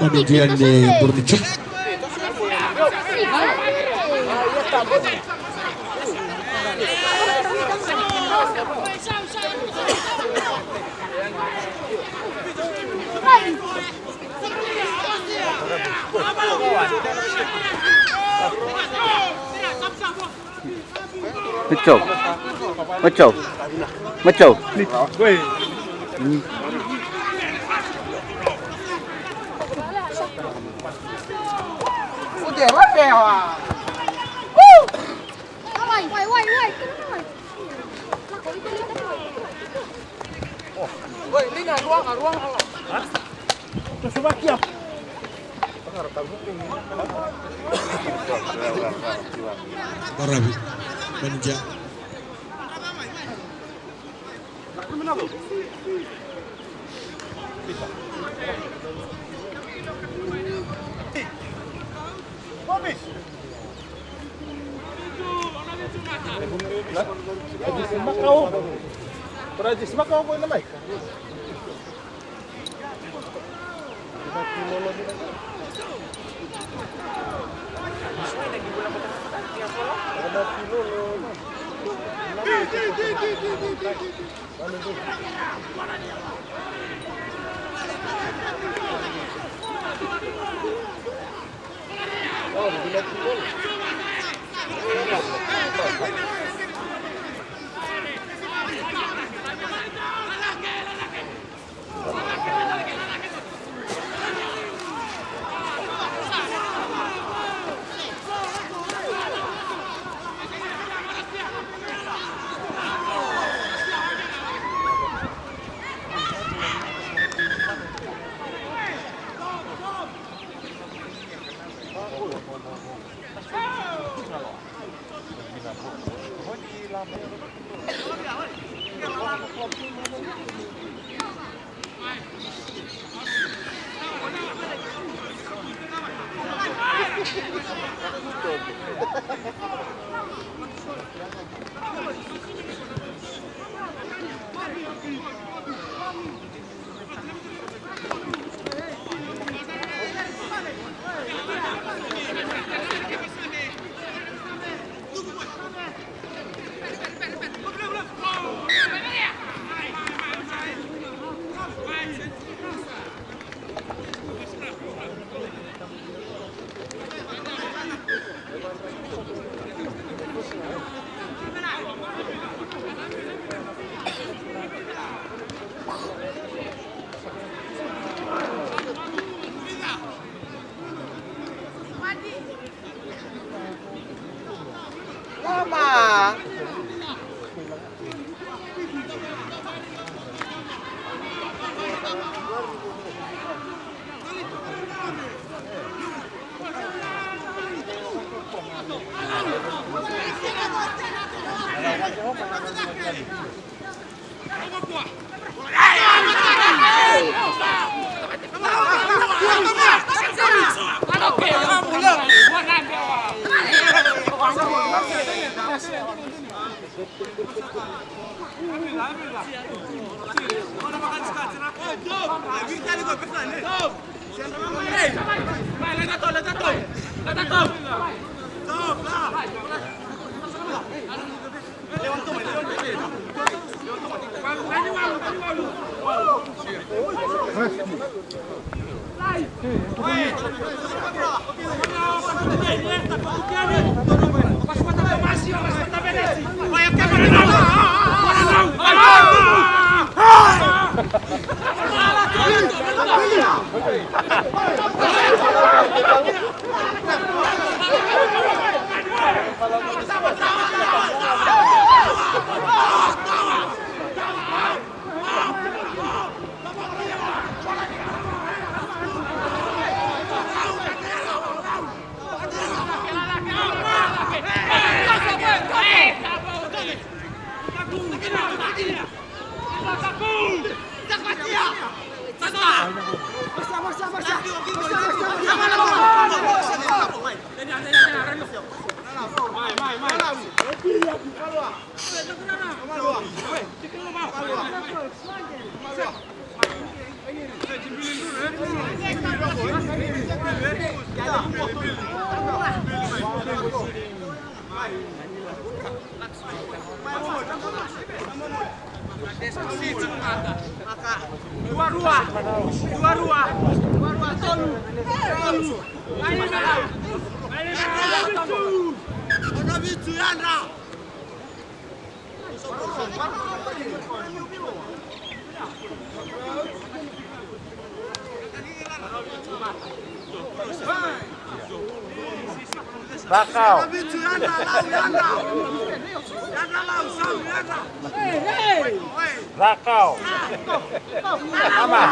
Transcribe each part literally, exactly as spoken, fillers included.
Manager ni Burnichuk. Mitchell. Mitchell. Mitchell. Baravi, manager. Rakau. Rakau. Mama.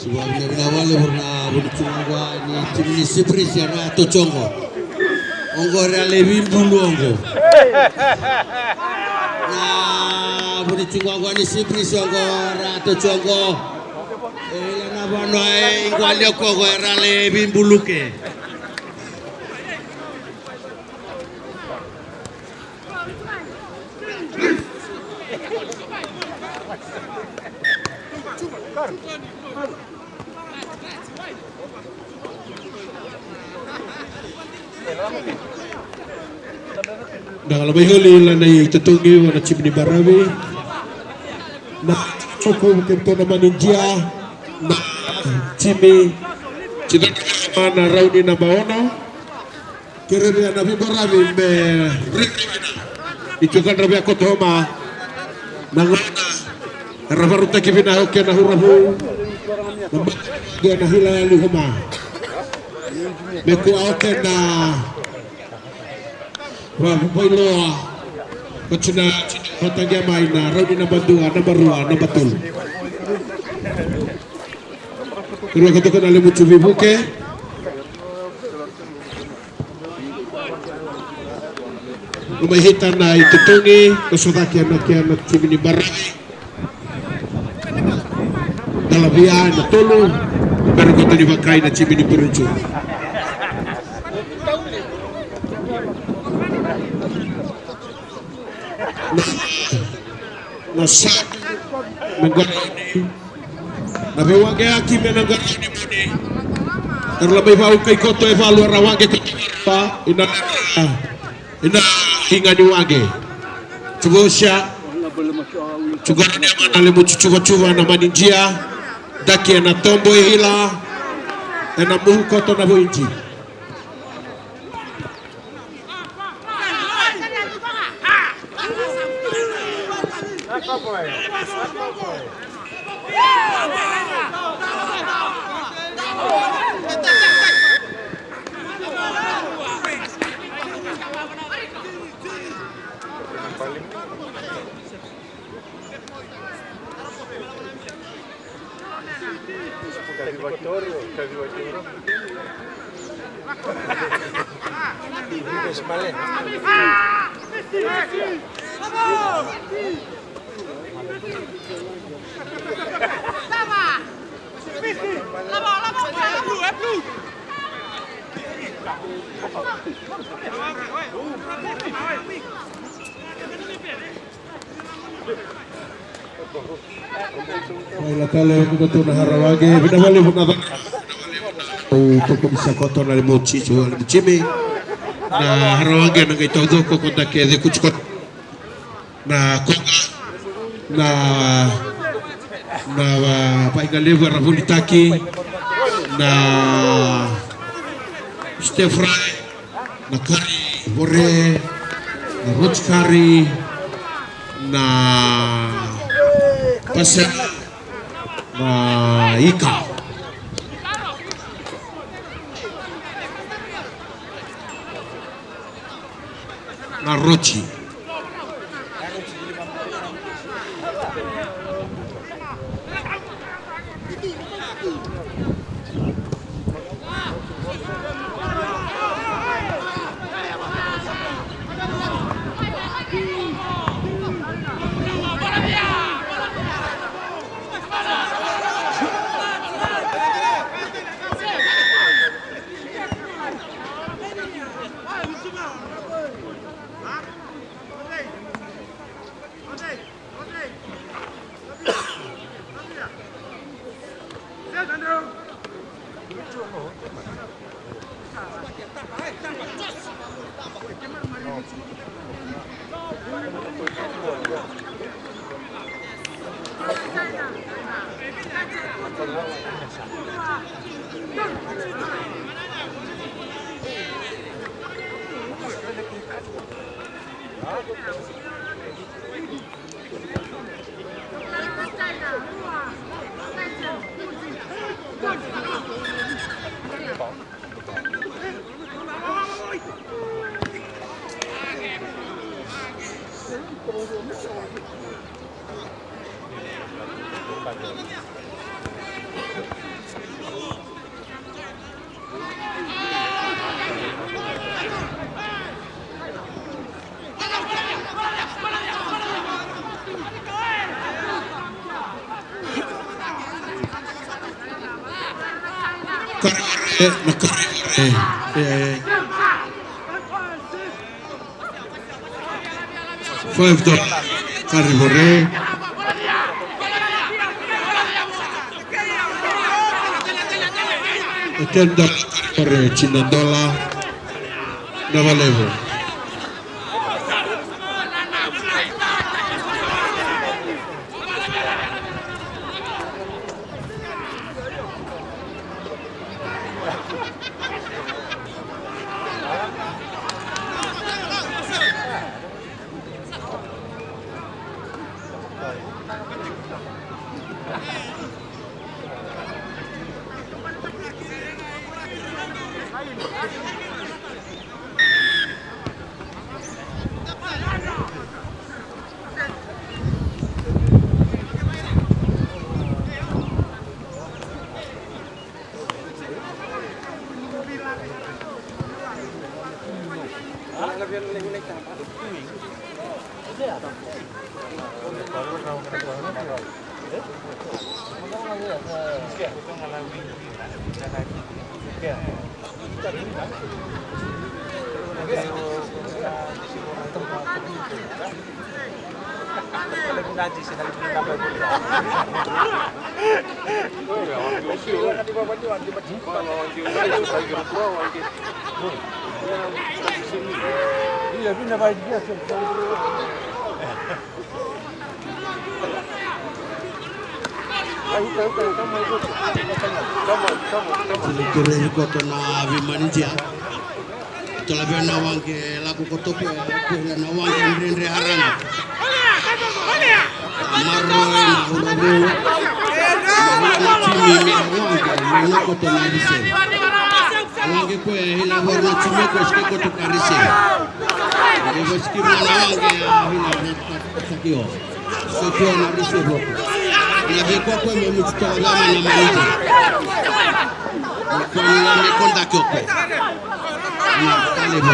Tiko vinavina wale vura na vunicu oqo ni timi ni Sipirisi era toso oqo. Oqo era lai veibulu oqo. Na vunicu oqo ni Sipirisi oqo era toso oqo. E ila na vanua e iqwali oqo era lai veibulu ke. Daga la mai holi la na itotogi vua na timi ni Baravi. Na tuku kemutona mani jia na timi. Tiko na rauni naba ono. Kerea na veibaravi me rikavina. Ni tukadra vei a koto homa na gauna era varutaki vina o kena hura vou. Na maki na hila yali homa me kua o kena vavailoa. Ko tina vataqia mai na rauni naba dua, naba rua, naba tolu. Kerea ka toka na lemutu veivuke. Loma i hita na itotogi, ko socaki ena kena timi ni Baravi. Dalavia ena tolu, bera koto ni vakai na timi ni Buruju. Na, na sa, na qarauni. Na veiwaqeyaki me na qarauni muni. Era la mai vaukai koto e valu era waqe koto. Ina, ina iga ni waqe. Tuvosia. Tuqara ni amana lemutu cuvacuva na mani jia. Daki ena tobo e hila. Ena muhu koto na voiji. Mai la tale o kuda tu na Harawage, vinaka vakalevu na caka. Au tuku ni sa koto na lemu tsi, so na lemu tsimi. Na Harawage na qai taucoko ko da ke cekuti koto. Na koga, na, na, a, vaiga levu era volitaki, na stir fry, na kari vore, na roti kari, na pasela, na ika, na roti. Karivore, na karivore. E. Five dollar. Karivore. Ten dola, tini na dola. Vinaka vakalevu. Tili kure ni koto na veimanidia. Tolavea na waqe lako koto, kure na waqe dredre haraga. Maroroi na uravu. Maroroi na timi ni waqe, na koto na rise. Waqe koya ina voro na timi koya sike koto ka rise. Ina voro sike na waqe ina voro. Sakio. Sakio na rise voko. Na vei koya koya me mutu toka na mana manita. Na koya ni la me konda kio koya. Na kale voko.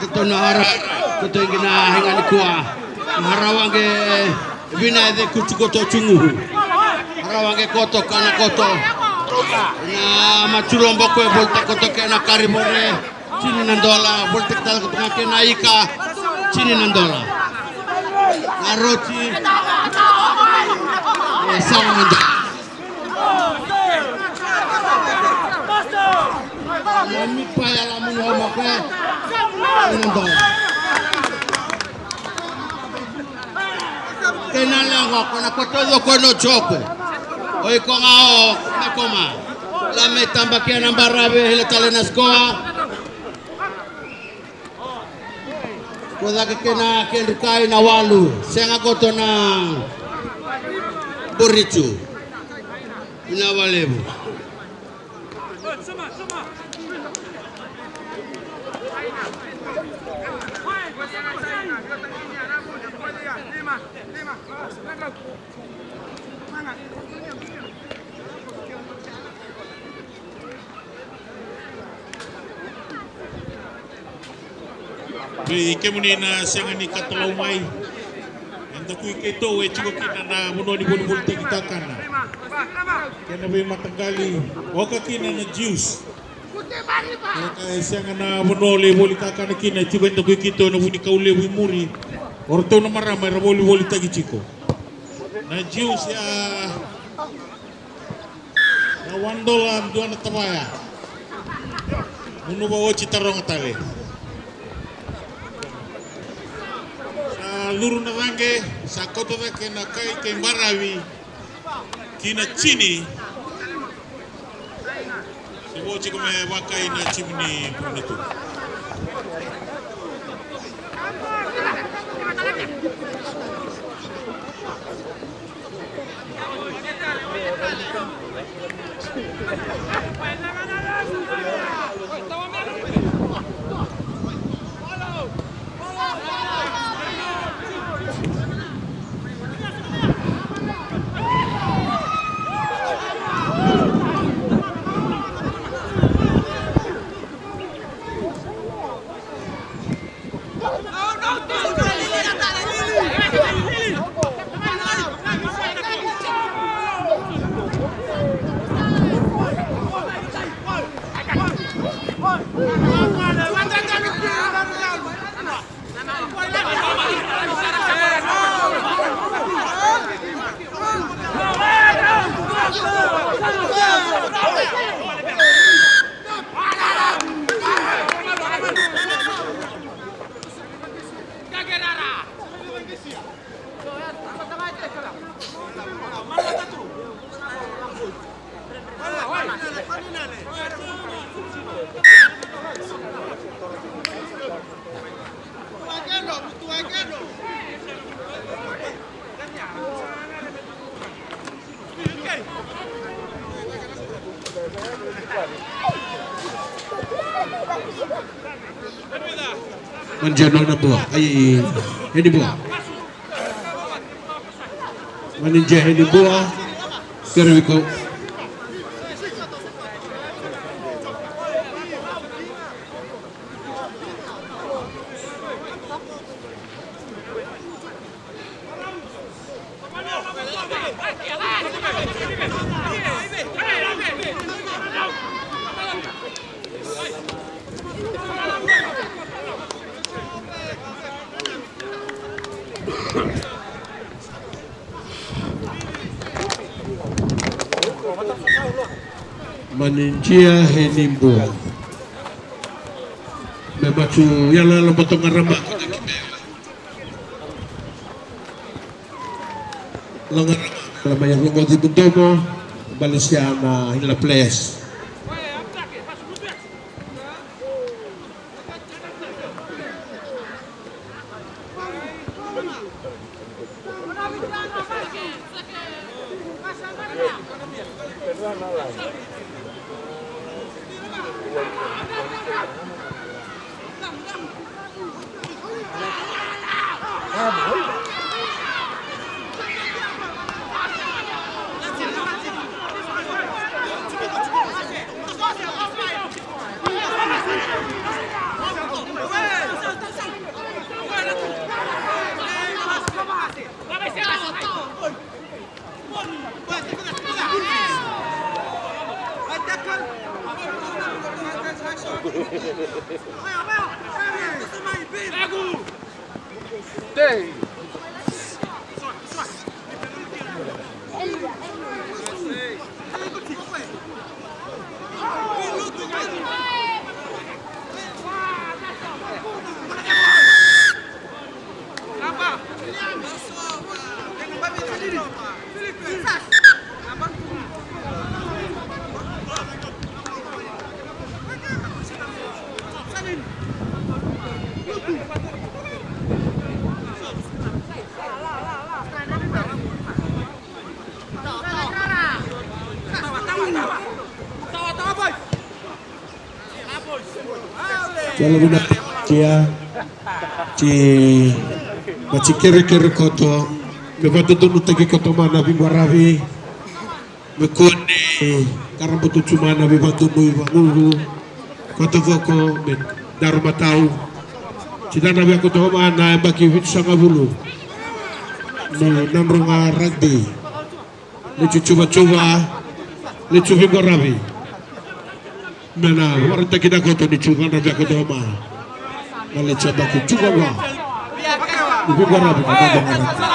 Koto na hara, koto igi na higa nikua. Na hara waqe vina e cekutu koto cugu. Hara waqe koto kana koto. Na matulobo koe volta koto kena karivore. Tini na dola, volta koto kena ika. Tini na dola. Na roti. E sara na dola. Mami paya la munu homa kwe. Ina dola. Kena lewa ko na koto do ko no joko. Oi ko nga o me koma. La me tamba ke na barabe hila tale na skoa. Ko cake kena kedrukai na walu, sega koto na Boricu. Ina valevu. Vei kemuni na sega ni katalau mai, e dakui keitou e tiko kina na vanua ni volivolitaki takana. Kena veimataqali oka kina na Jews. Oka e sega na vanua lai voli kakana kina, e tiko e dakui keitou na vunikau levu i muri. O ratou na marama era volivolitaki tiko. Na Jews ya. Na one dollar dua na tavaya. Munuva oti taroga tale. Sa curu na caqe, sa kauta cake na kai kei baravi ki na tini. Se vo tiko me vakai na timi ni Burebasaga. Manjano na bua. Ai, ini bua. Mani je heni bua. Kere wiko. Mani jia heni bua. Me matu yala yala bato ngarama. Laga la mai rogoci dodomo. Balisia na ila players. Kela vinaka tia ti mati kerekere koto me vakadodonutaki koto ma na veiqaravi me kua ni karabutu tu ma na veivakadonui vagugu koto voko me daru matau. Tina na via koto ma na yabaki vitusagavulu ni Nadroga Rugby. Lecu cuvacuva, lecu veiqaravi. Me na vakaraitaki na koto ni cuva na via koto ma na lecu yabaki cuvawa ni veiqaravi na Nadroga Rugby.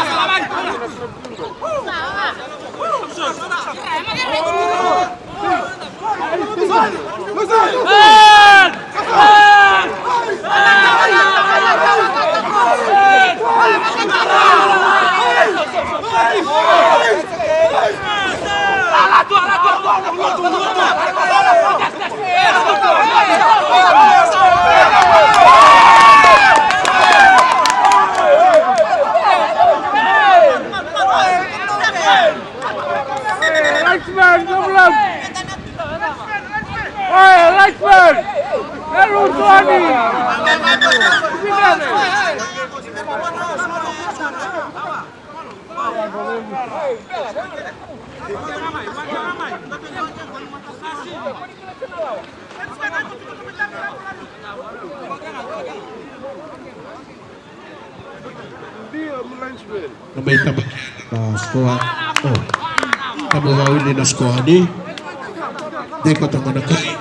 Lightman, no problem. Oye, Lightman. Hello, Tony. Na mai tabaki na sikoa. O. Tabu vawili na sikoa ni. Dei koto ga na kai.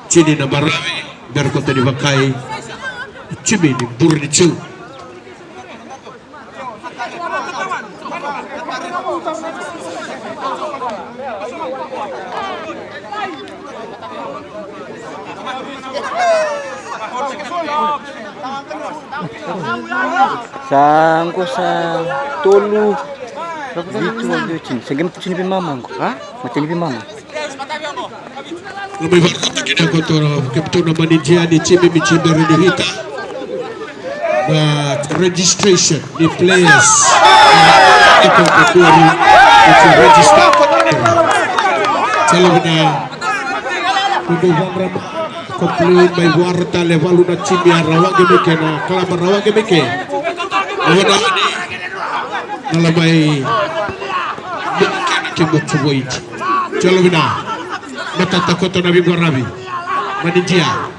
Tini na maravi. Bera koto ni vakai. Timi ni Buri ni Tiu. Sa qo sa tolu, vitu, walu, tini. Sa qai mata tini veimama qo, a? Mata tini veimama. Mai vakataki na koto na kepitou na manidia ni timi Michibere ni Vita. Na registration ni players. Iko kotori iko register. Tell me na. Kudu vanra. Complete mai vua ra tale valu na timi a Rawaqe Meke na kalaba Rawaqe Meke. Wana na lamai. Meke na kemo tuvoiti. Tell me na. Matata koto na veiqaravi. Manidia.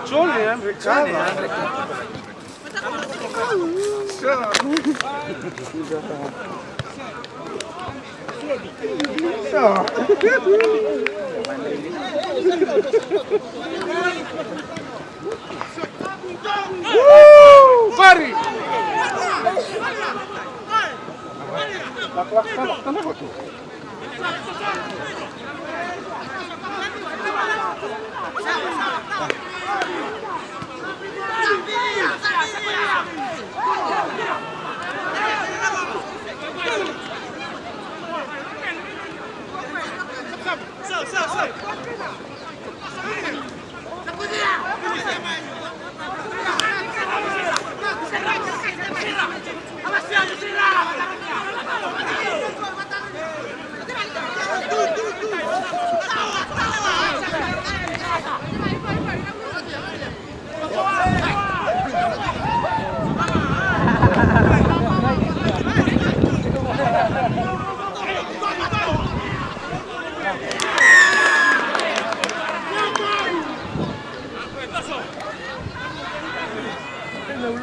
Jolly, André, calma. Pari.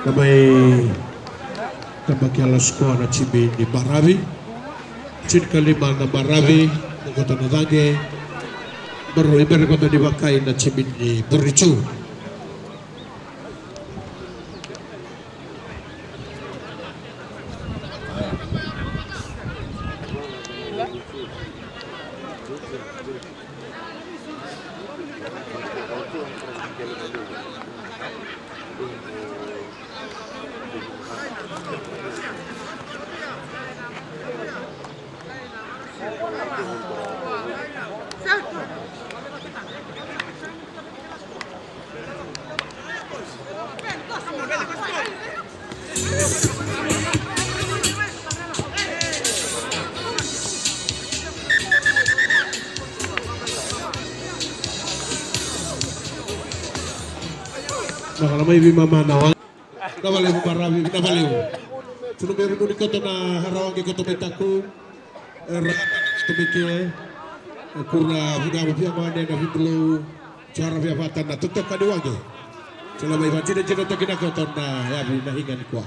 Na mai tabaki yala sikoa na timi ni Baravi. Tinikalima na Baravi, na kota na caqe. Baro i bere kota ni vakai na timi ni Buritu. Na kala mai vei mama na wale. Na vale vei maravi, na vale vei. Tunu mai runu ni koto na harawa qe koto mai taku. E ra koto mai ke. E kura vuga mo pia mane na vibulou. Tara via vata na totoka ni waqe. Tula mai vatina tino taki na koto na yavi na higa ni kua.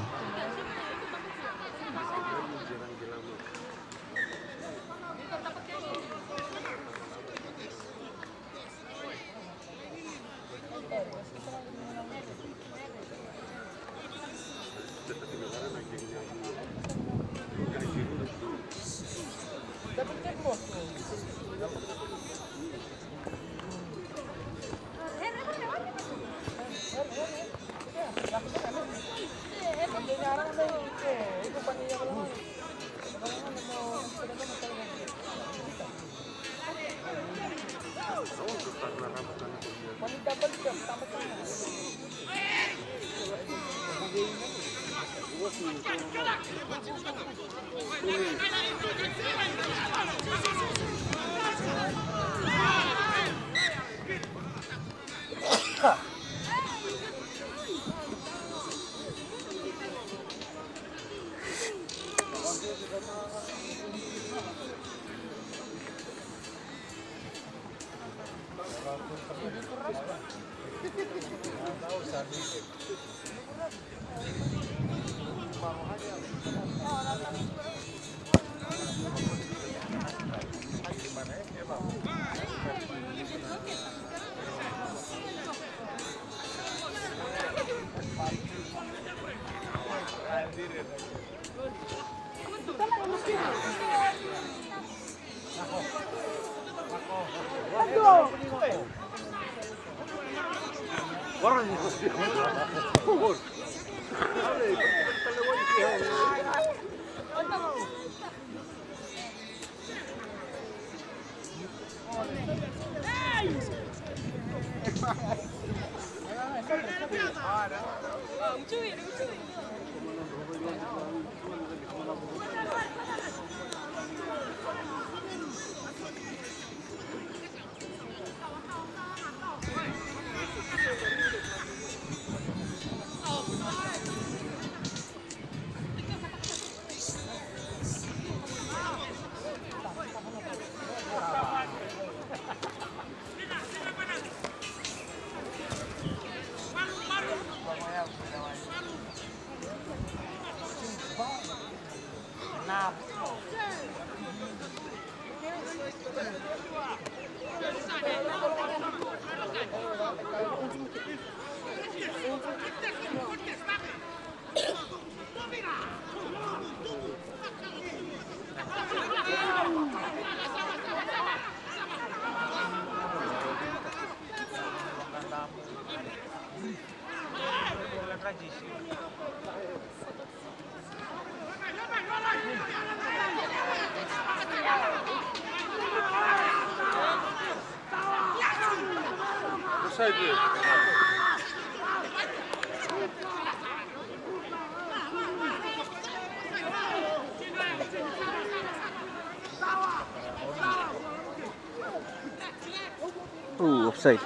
Ooh, offside.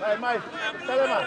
Mai, mai, tale mai.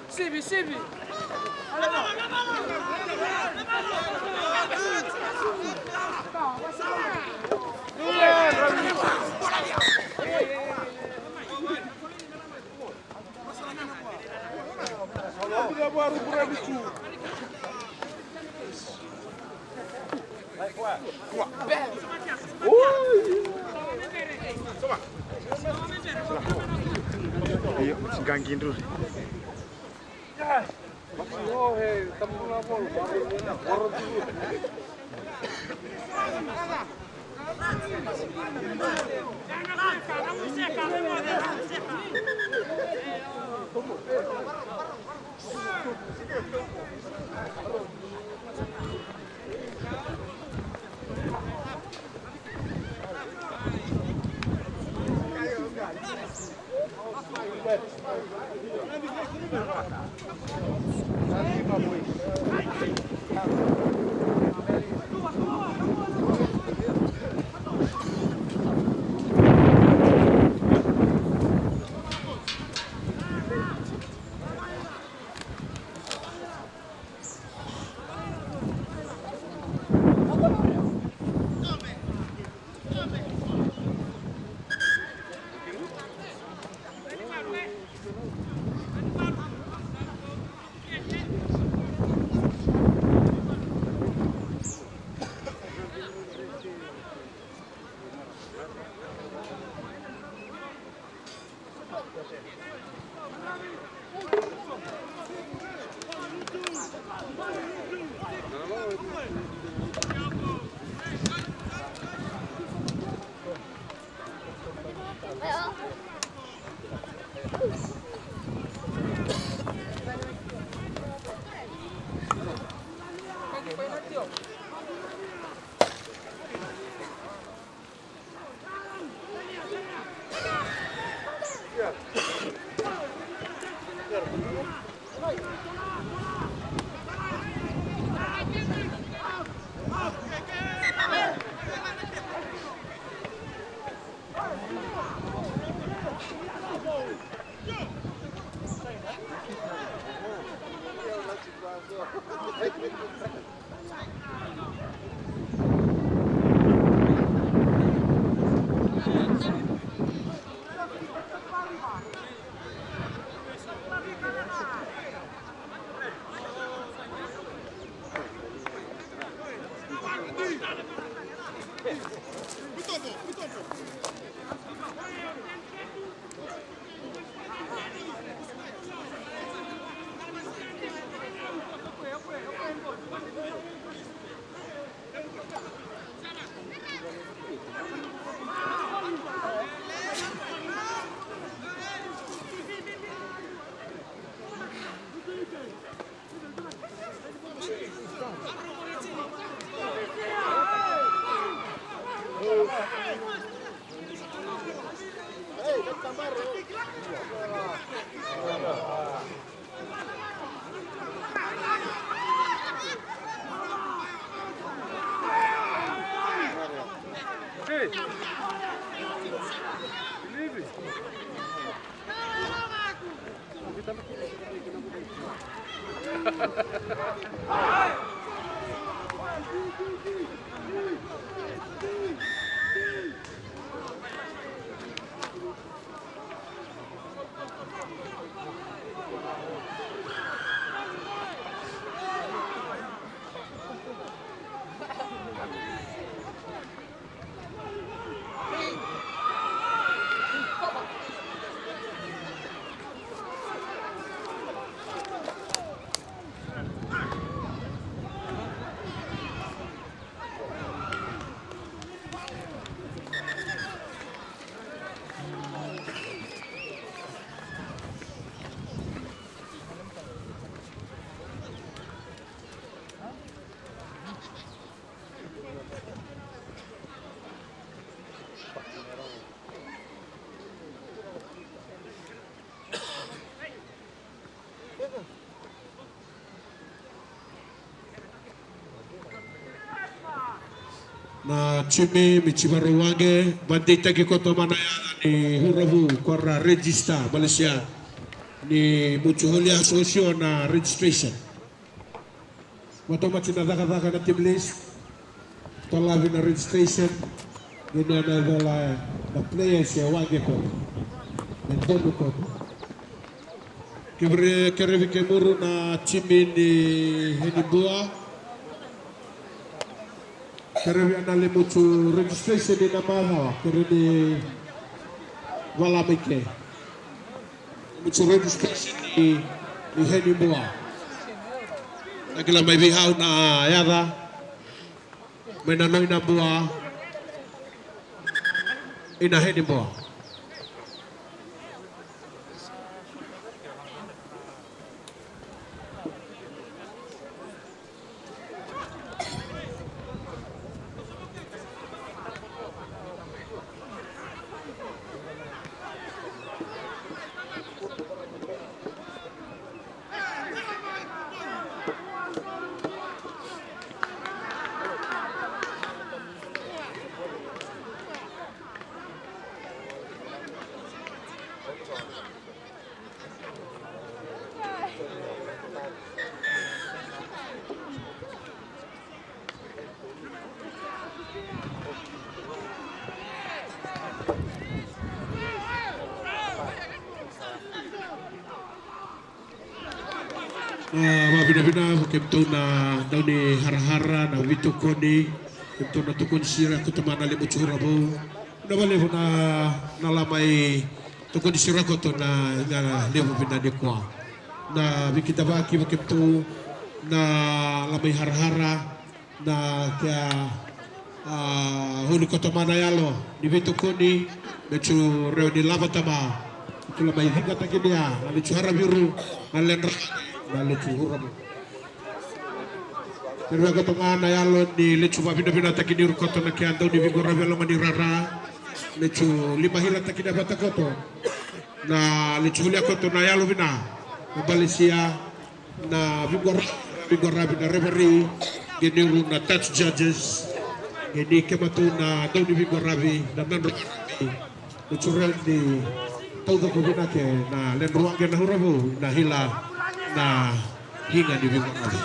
Sivi, sivi. Io, si gangi ndruri. Na timi Michivarowage, vakadeitaki koto mai na yaca ni Huravu, ko ra register, Malaysia, ni Mutuholi Association na registration. Vakatomati na cakacaka na team list. Tolavi na registration. Ni na na ivola na players e wage koto. E donu koto. Kevre, kerevi kemuru na timi ni Henibua. Kerevi ana lemutu registration ni na macawa. Kere ni vala mai ke. Mutu registration ni, ni Henibua. Na kila mai vei au na yaca. Mai na noi na bua. Ina Henibua. Na vavinavina vei kemudou na dau ni harahara, na veitokoni, kemudou na tokoni sira koto mai na lemutu Huravu. Na valevu na, na lamai tokoni sira koto na, na levu vina nikua. Na veikidavaki vei kemudou na lamai harahara, na kea, a, holi koto mai na yalo ni veitokoni, me tu reo ni lava tama, tu lamai vingataki nia, na letu Haraviru, na ledra, na letu Huravu. Reo koto ga na yalo ni letu vavinavinataki ni ru koto na kea dau ni vigoravi yalo ga ni rara, letu lima hirataki na vata koto, na letu hulia koto na yalo vina, na balesia, na viqoravi, viqoravi na referee, qe ni ru na touch judges, qe ni kematou na dau ni viqoravi, na nadroqaravi, na turaga ni taucoko vinaka na ledra waqe na Huravu, na hila na higa ni viqoravi.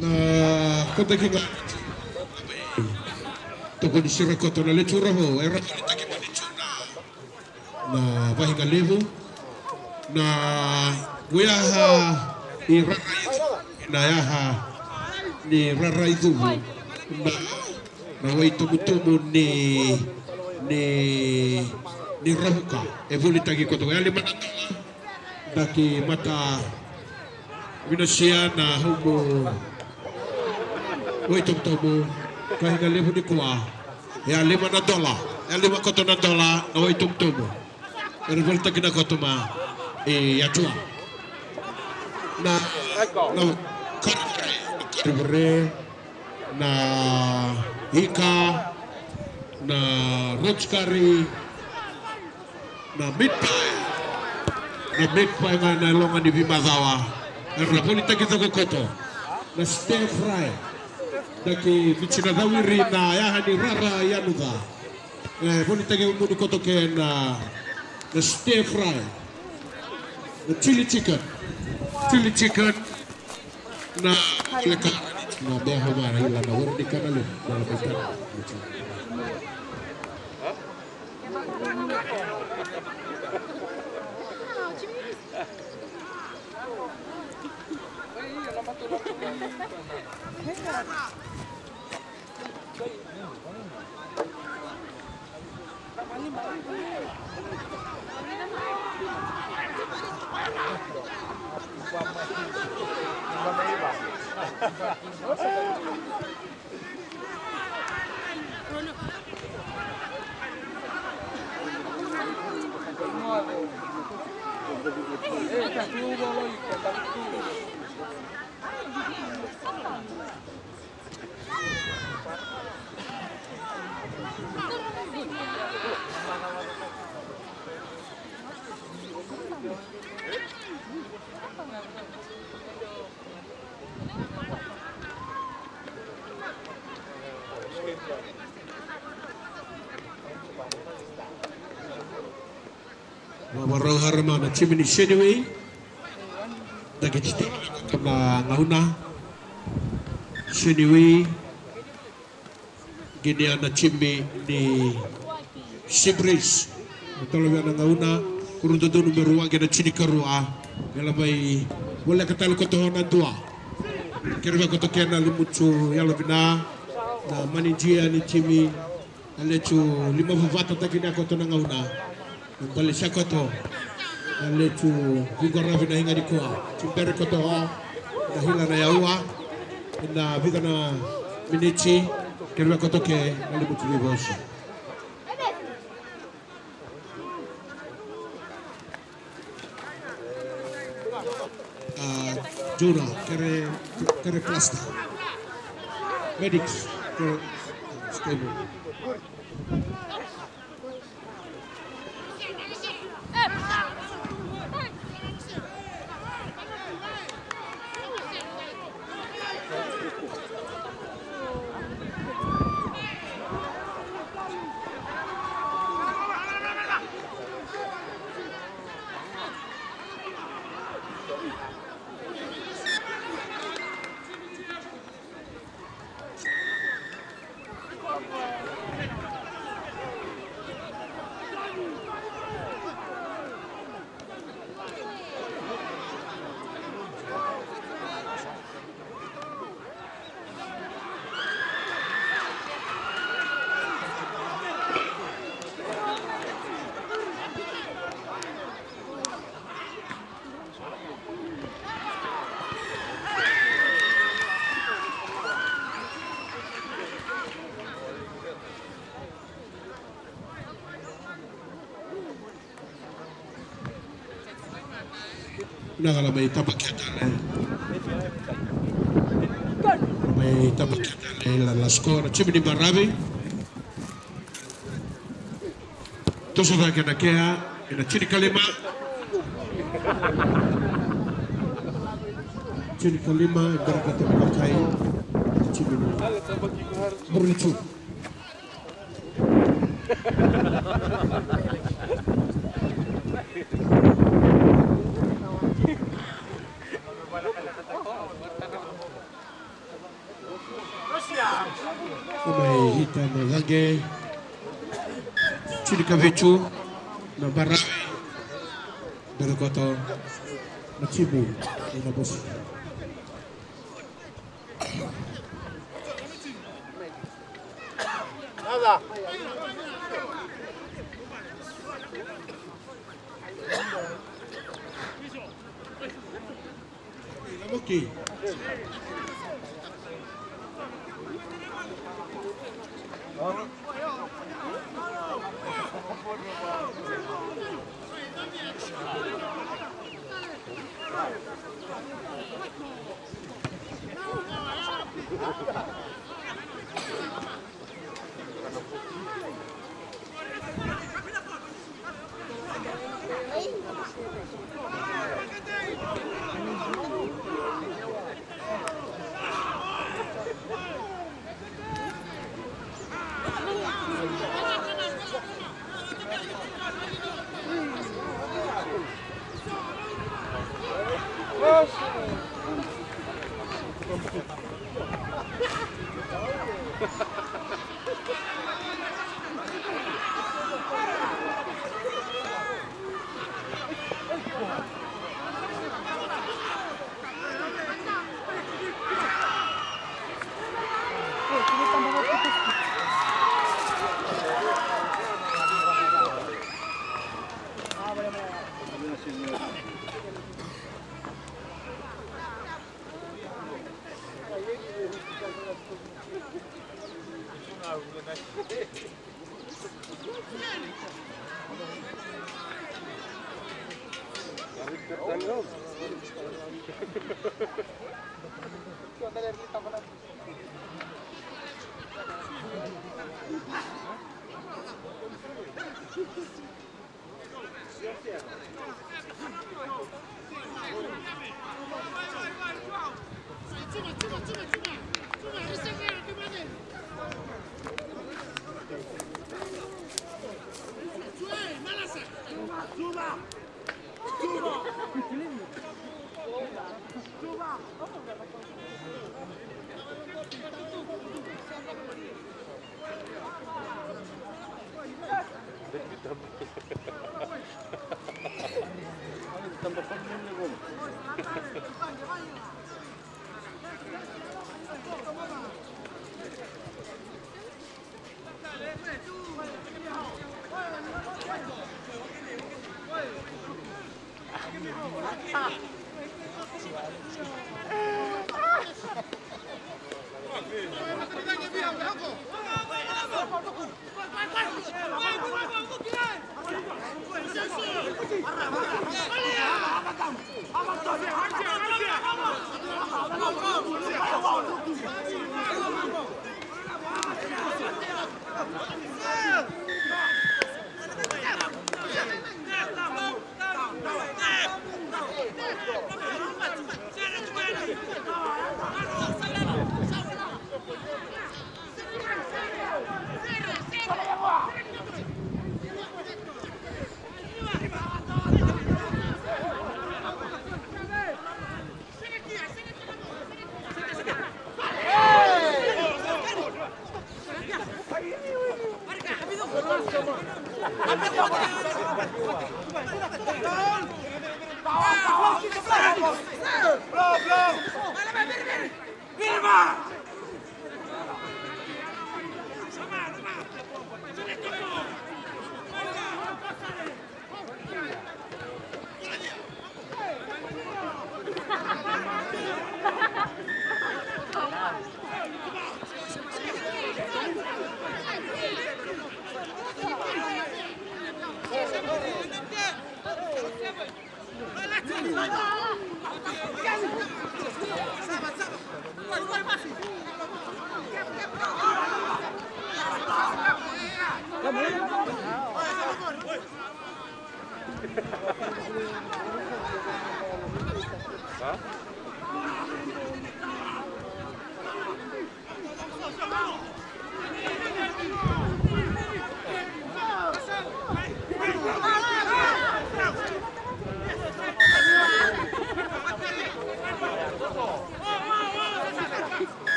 Na kota ki ga. Tokoni sira koto na Lecu Ravo, e ravolitaki mani tu na, na Vaiga Levu. Na Guyaha i Raraicu, na yaha ni Raraicuvu. Na, na Waitomutomu ni, ni, ni Ravuka. E volitaki koto, e a lima na dola. Daki mata Vinasia na home Waitomutomu. Ka iga levu nikua. E a lima na dola. E a lima koto na dola na Waitomutomu. E na volitaki na koto ma e Yatua. Na, na Karivure, na Ika, na Rotikari, na Meat Pie. Na Meat Pie ga na loga ni vimacawa. Era volitaki coko koto. Na stir fry. Daki vici na cawiri na yaha ni Rara i Yanuca. E volitaki muni koto ke na, na stir fry. Na chili chicken. Chili chicken. Na leka. Na beho mara ila na wara ni kana le. Na leka. Vavarau harama na timi ni Seniwei. Daki titi na gauna. Seniwei. Ginia na timi ni Seabreeze. Na tolovea na gauna. Kuru dodonu me rua ge na tini karua. Ela mai voleka tale koto na dua. Kere vea koto kena limutu yalo vina. Na manidia ni timi. A letu lima vavata taki na koto na gauna. Bale sa koto. A letu viqaravi na iga nikua. Tibere koto o. Na hila na yaua. Na vica na miniti. Kere vea koto ke na limutu vivosa. A, Jura, kere, kere plaster. Medics, kere stable. Na kala mai taba keta le. Mai taba keta le la lasko na timi ni Baravi. Toso cake na kea ena tinikalima. Tinikalima e bera ka tavitakai na timi ni Burnitu. Mai hita na caqe. Tini ka vitu na Baravi. Berekoto na timu ni Nabosi.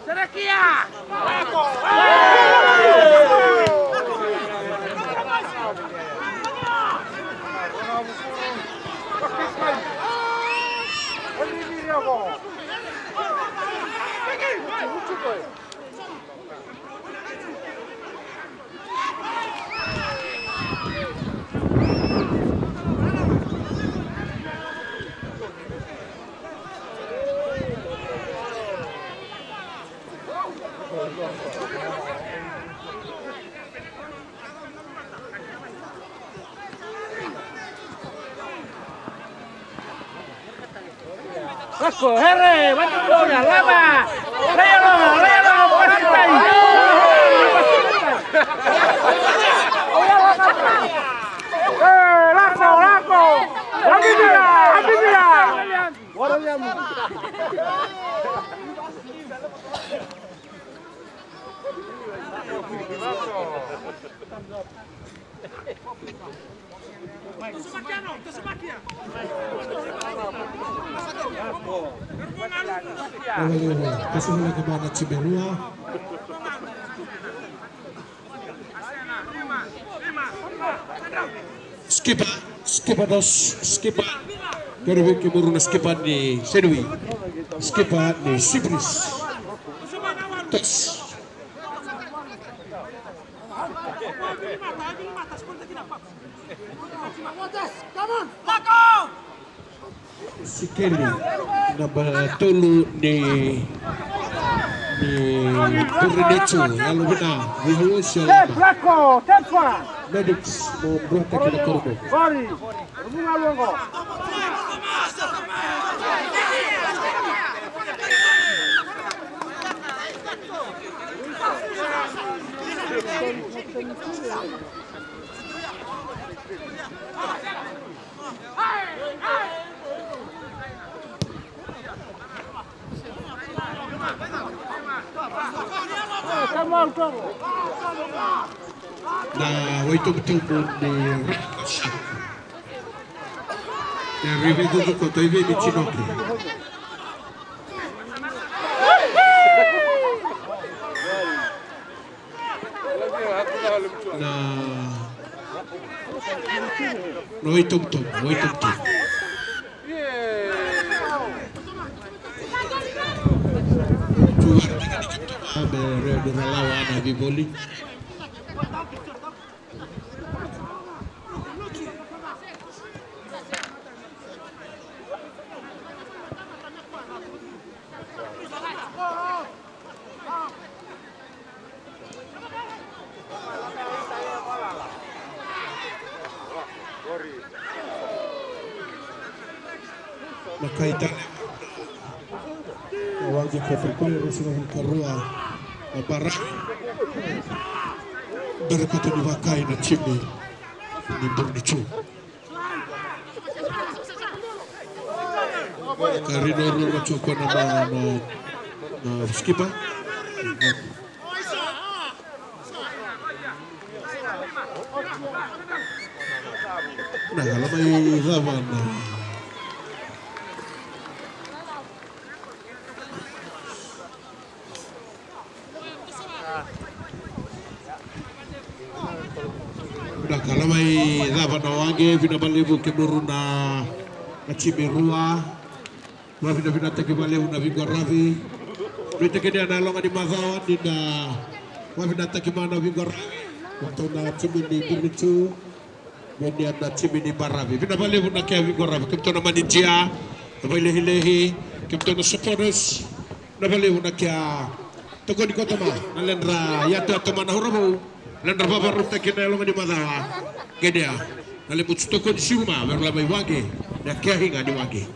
Sarakia! Lako, here, watu kura, lava. Leo, leo, leo, pasitai. Eh, lako, lako. Wabibia, wabibia. Io, io, io. Kasi na leka ba na timi e rua. Skipa, skipa dos, skipa. Kere vei kemuru na skipa ni Senui. Skipa ni Sibris. Tos. Sikeli naba tolu ni, ni Burenicu, yalo vina, via uosi yalo vina. Medics mo brota kina korobo. Na waitomutomu ni Rangers. Na rivi dudu ko toi vei ni tinoki. Na, na waitomutomu, waitomutomu. Abe re de la wana di voli. Na kai tale na waqi Capricorn, ruasagavulu ka rua na bara. Bera kata ni vakai na timi ni Burenicu. Ka rino rua na tu ko na ma na, na skipa. Na la mai cava na. Vinaka, la mai cava na waqe, vinaka vakalevu kemuru na, na timi rua. Vakavinavinakataki vakalevu na veiqaravi. Nuitaki ni a na yaloga ni macawa ni na vakavinavinakataki mai na veiqaravi. Vakatou na timi ni Burenicu. Vei na timi ni baravi. Vinaka vakalevu na kea veiqaravi. Kemudou na manidia. Na vailehilehi. Kemudou na supporters. Vinaka vakalevu na kea tokoni koto mai na ledra yatoyato mai na Huravou. Ledra vakavarautaki na yaloga ni macawa. Qai na lemucu tokoni suru mai vei ira la mai waqe. Na kea higa ni waqe.